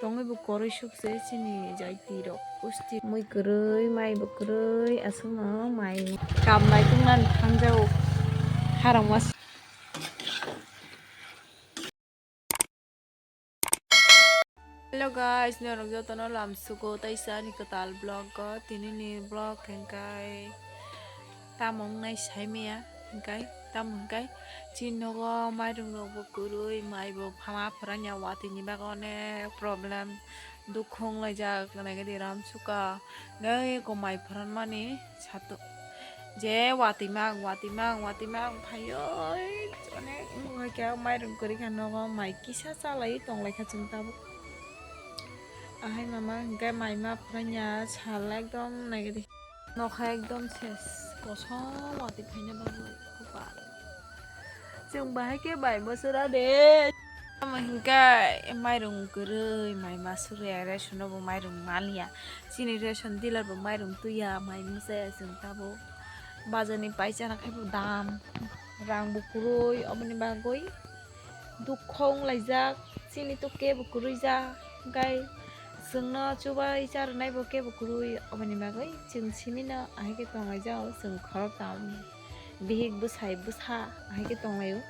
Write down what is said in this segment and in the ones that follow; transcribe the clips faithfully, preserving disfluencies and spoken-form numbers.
Tongwi bo kwrwi suk se chini jaiti rok. Pusti mui kwrwi, mai bo kwrwi, aswkno mai kam naituknani thangjao. Harang mas. Hello guys, norok jotono lamsugo taisa ani kwtal vlog o. Tinini vlog hwnkhe tamo wngnai saimaya, hwnkhe tamo hwnkhe chini nogo mairung rok bo kwrwi, mai bo phama phwrangya, watwi ni bagwi onek problem, dukhu wnglaijak, naikhe di ramsuka, hwnkhe eko mai phwranmani satung je watwi mang, watwi mang, watwi mang phaiwi onek wngkha, mairung kwrwi kha nogo, mai kisa chalaiwi tonglaikha chwng tabuk. Ahai mama hwnkhe mai ma phwrangya sal ekdom naikhe di. Nokha ekdom ses, kosom watwi phaina bagwi bupal. Chwng bahai khe bai bwswra de. Tamo hwnkhe mairung kwrwi, mai ma surya, ration no bo mairung maliya. Chini ration dealer bo mairung tuya, mai machaya chwng tabuk. Bazar ni pai chana khai bo dam, rang bo kwrwi, oboni bagwi dukhu wnglaijak, chini to kebo kwrwi ja, hwnkhe chwngno chubai cha rwnai bo kebo kwrwi, oboni bagwi chwng simino ahai khe tonglaijao, chwng khoroktham bihik bwsai bwsa ahai khe tonglaio,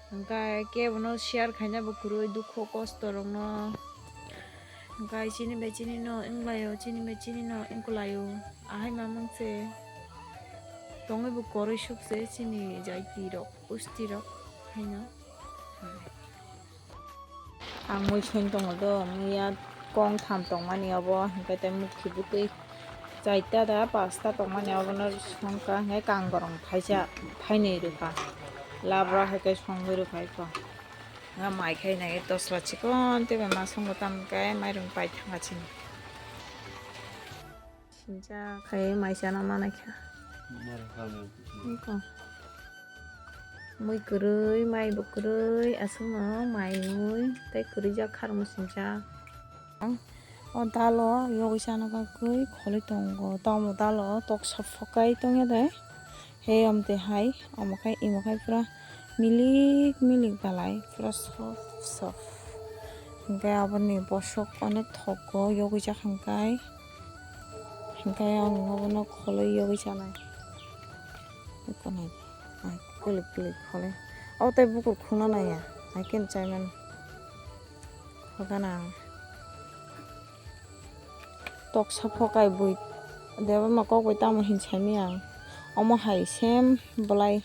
hwnkhe kebono share khaina bo kwrwi dukhu kosto rokno, hwnkhe chini bai chini no wnglaio, chini bai chini no wngkulaio, ahai mamang se tongwi bo kwrwi suk se chini jaiti rok. Pusti rok haino. Ang mui song tongo do, muiya kong tham tongmani obo, hwnkhe tei mukhi bwtwi chaita da pasta tongmani obono songkha, hwnkhe kangrong thaisa thainwi rwkha, labra hai khe songwi rwkha eko. Nga mai khai nai tosla chikon tei bai ma songo, tamo khe mairung pai thangkha chini. Sincha khai mai chana manai kha. Iko. Mui kwrwi, mai bo kwrwi, aswkno mai mui tei kwrwi jak kharmo sincha. O dalo yogwi chana bagwi kholi tongo. Tamo dalo toksa phokai tongya de. He amte hai, omo khai, imo khai pura milik milik balai, pura soft soft. Hwnkhe aboni bosok onek thogo yogwi jak hwnkhe. Hwnkhe ang obono kholwi yogwi chanai. Eko nai, ai, kwilik kwilik kholwi. Abo tei bukur khungna naiya, hai khe chai mano. Hwnkhe na ang toksa phokai bui, debama kok bai tamo hin saimanya ang. Omo hai same bwlai.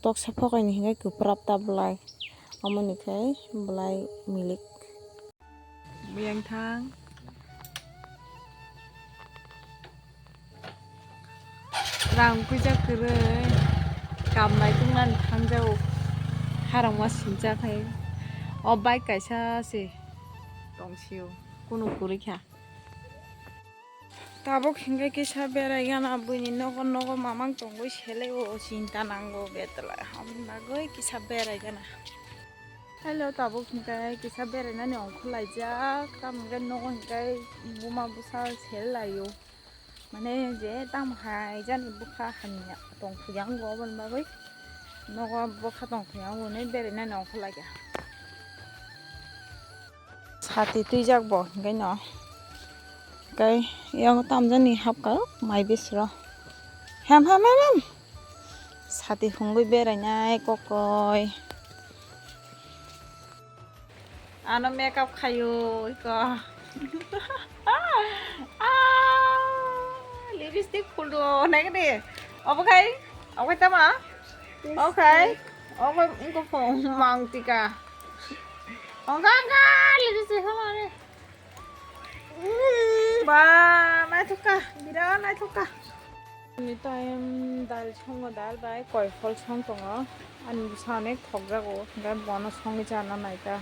Toksa phokaini hwnkhe kwprap ta bwlai, omoni khe bwlai milik. Buyang thang. Rang puisa kwrwi. Kam naituknani thangjao. Harangma sincha khai. O bike kaisa se tongsio. Kunu kwrwi kha. Tabuk hingke kisa berai gana buini nogo nogo mamang tongwi selai o chinta nango betla. Aboni bagwi kisa berai gana. Hello, tabuk hingke kisa berai nani ongkhor laijak. Tamo hingke nogo hingke buma bwsa sel laio. Mane je tamo hai jani bwkha hamya tong phuya ango aboni bagwi nogo bwkha tong phuya ango hinwi berai nani ongkhor laikha. Sati twijak bo hingke no. Hingke yang tamjani hapka mai bisro. Hem, hem, hem, hem. Sati hungwi berainai kokoi. Ano makeup khayo iko. Ah, lipstick phuldo nai de. Obo khai, obo khai tama? Obo khai, obo ingko phung mang tika. Ongka, ongka, lipstick khamani. Ba, naithok kha, birat naithok kha. Ni time dal songo, dal bai koi phol song tongo. Ani bwsa onek thokjago, hingke bono songwi chana naikha.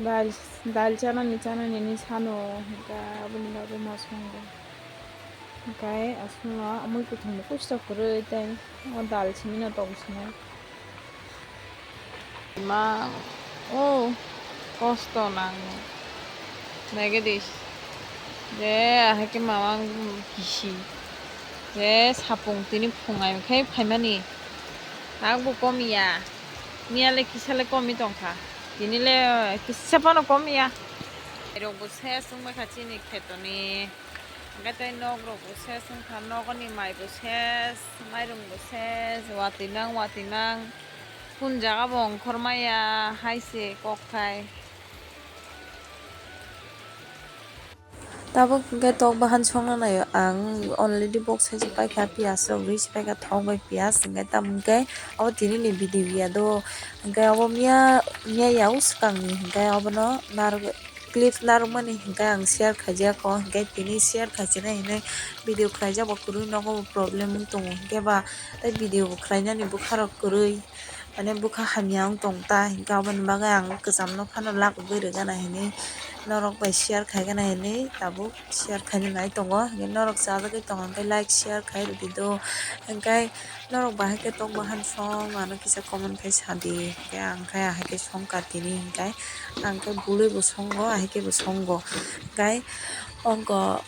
Dal, dal chanani, chanani hinwi sano, hingke aboni bagwi ma songo. Hingke aswkno mui kuthumbo kuchuk kwrwi tei o dal simi no tong swnai. Ma, o, kosto nang. Naigedi. Je, ahai khe mamang kisi. Je, sapung tini phungai khe phaimani. Takbo komiya. Miyale kisale komi tongkha. Tinile kisa phano komiya. Rok bo ses wngbaikha chini khetoni. Hwnkhe tei nok rok bo ses wngkha, nokni mai bo ses, mairung bo ses, watwi nang watwi nang. Kun jaga bo ongkhor maya hai se kok khai. Tabuk hwnkhe tok bahan songna naio ang, already bok sai se paikha, piyaj rok rwi se paikha, thok bai piyaj hwnkhe tamo hwnkhe abo tini ni video ya do hwnkhe abo miya miya ya o swkang ni hwnkhe obono narwk. Clip narwkmani hwnkhe ang share khaijak o, hwnkhe tini share khaichinai hinwi video khlaijak bo kwrwi nogo bo problem wng tongo, hwnkhe ba tei video bo khlainani bwkha rok kwrwi, mane bwkha hamya wng tong ta, hwnkhe aboni bagwi ang kwcham no phano lak ugwi rwgana hinwi norok bai share khaigana hinwi tabuk share khaina nai tongo, hwnkhe norok chajagwi tongo hwnkhe like share khai rwdi do, hwnkhe. Norok bahai khe tok bahan song ano kisa comment khai sadi, hwnkhe ang khe ahai khe song ka tini, hwnkhe ang khe bului bo songo, ahai khe bo songo, hwnkhe ongko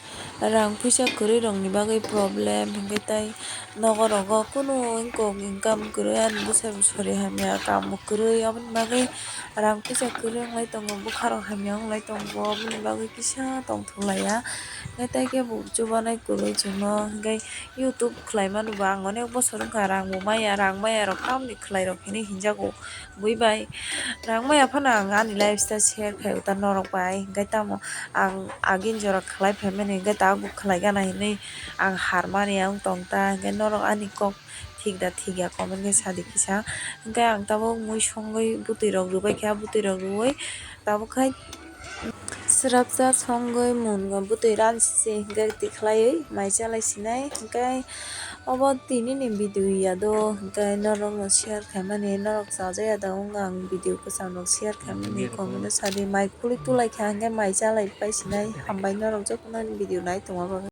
rang puisa kwrwi rokni bagwi problem, hwnkhe tei nogo rogo kunu ongko income kwrwi ani bwsai bo sori hamya, kaam bo kwrwi, aboni bagwi rang puisa kwrwi wnglai tongo, bwkha rok hamya wnglai tongo, aboni bagwi kisa tongthok laiya, hwnkhe tei khe bo chubanai kwrwi chwngno, hwnkhe. YouTube khlai mano ba ang onek bosor wngkha, rang bo maya, rang maya rok tamni khlai rok hinwi hinjago bui bai. Rang maya phano ang ani lifestyle share khai uta norok bai, hwnkhe tamo ang agin jora khlai phaimani hwnkhe tabuk khlai gana hinwi ang har mani wng tong ta, hwnkhe norok ani kok thik da thik ya comment khe sadi kisa. Hwnkhe ang tabuk mui songwi bwtwi rok rwbai kha, bwtwi rok rwwi tabuk khai. Srapsa songwi mun bwtwi ran se hwnkhe twi khlaiwi mai chalai sinai. Hwnkhe obo tini ni video ya do, hwnkhe norok no share khaimani, norok chajak ya do wng ang video kwcham rok share khaimani, comment o sadi mai khulwi tulai kha hwnkhe mai chalai pai sinai. Hambai norok jotono ni video nai tongma bagwi.